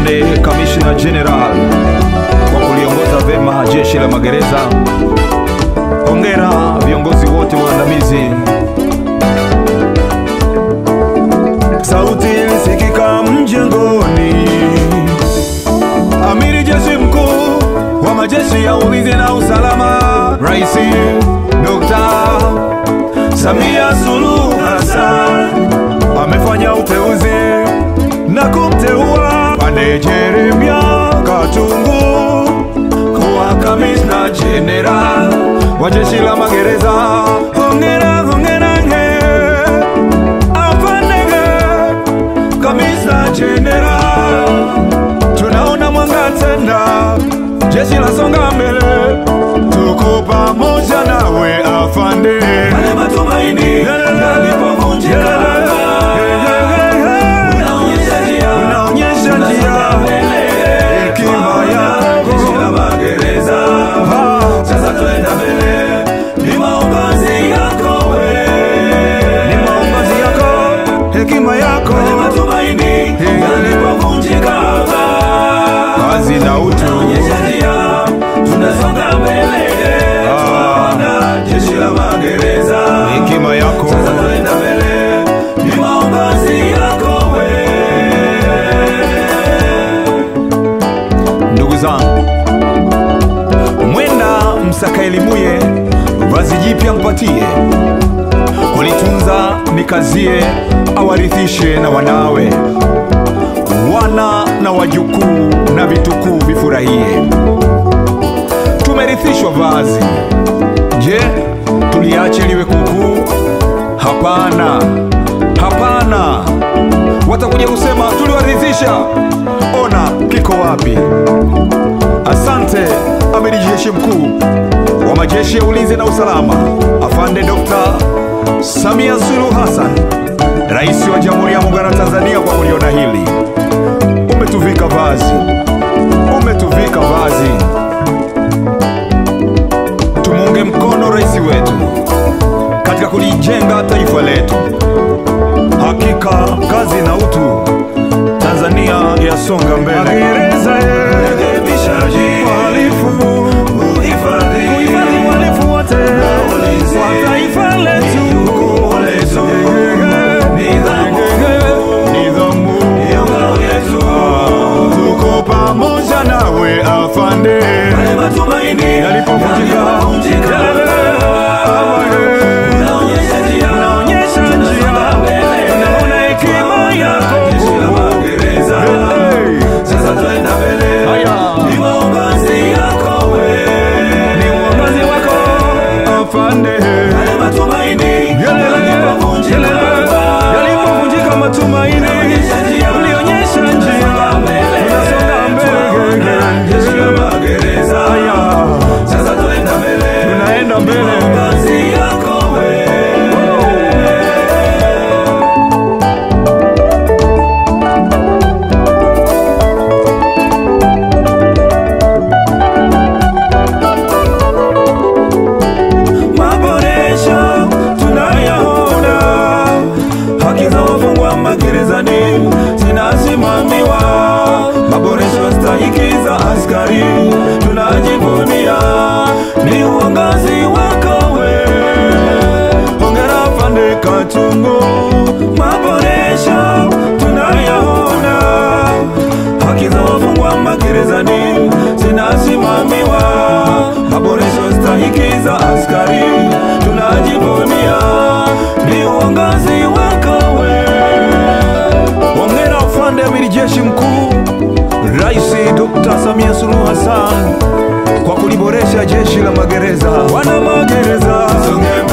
Afande Commissioner General kwa kuliongoza vema jeshi la magereza. Hongera viongozi wote waandamizi. Sauti ilisikika mjengoni. Amiri jeshi mkuu wa majeshi ya ulinzi na usalama, Rais Dr. Samia Suluhu Hassan amefanya uteuzi na kumteua Afande Jeremia Katungu kuwa Commissioner General wa jeshi la magereza. Hongera, hongera, Afande Commissioner General, tunaona mwanga tena, jeshi la songa mbele, tuko pamoja nawe Afande. Pale matumaini yalipovunjika, unaonyesha njia, hekima yako, jeshi la magereza. Sasa tuenda mbele, ni maongozi yako we, ni maongozi yako, hekima yako. Pale matumaini yalipovunjika, kazi na utu, unaonyesha njia, tunasonga mbele, tunaona jeshi la magereza, hekima yako. Sasa tuenda mbele, ni maongozi yako we. Ndugu zangu, mwenda msakaelimuye, vazi jipya mpatie, kulitunza nikazie, awarithishe na wanawe, wana na wajukuu na vitukuu vifurahie. Tumerithishwa vazi, je, tuliache liwe kukuu? Hapana, hapana. Watakuja kusema tuliwarithisha, ona kiko wapi? Asante Amiri Jeshi Mkuu wa majeshi ya ulinzi na usalama, Afande Dr. Samia Suluhu Hassan, Rais wa Jamhuri ya Muungano wa Tanzania, kwa kuliona hili. Umetuvika vazi, umetuvika vazi. Tumuunge mkono rais wetu katika kulijenga taifa letu. Hakika kazi na utu, Tanzania yasonga mbele. Magereza rekebishaji, wahalifu, uhifadhi, wahalifu wote na ulinzi wa taifa letu, jukumu letu, nidhamu, nidhamu ndiyo ngao yetu. Tuko pamoja nawe Afande. Pale matumaini yalipovunjika, unaonyesha njia, unaonyesha njia, tunaona hekima yako, jeshi la magereza. Sasa tuenda mbele, ni maongozi yako we, ni uongozi wako Afande. Pale matumaini yalipovunjika, matumaini ulionyesha njia, tunasonga mbele, jeshi la magereza. Sasa tuenda mbele, tunaenda mbele, maongozi yako we. Maboresho tunayaona, haki za wafungwa magerezani zinasimamiwa, maboresho stahiki za askari tunajivunia, ni uongozi wako we. Hongera Afande Katungu. Maboresho tunayaona, haki za wafungwa magerezani zinasimamiwa, maboresho stahiki za askari tunajivunia, ni uongozi wako we. Hongera Afande Amiri Jeshi Mkuu Rais Dr. Samia Suluhu Hassan kwa kuliboresha jeshi la magereza. Wana magereza, Songe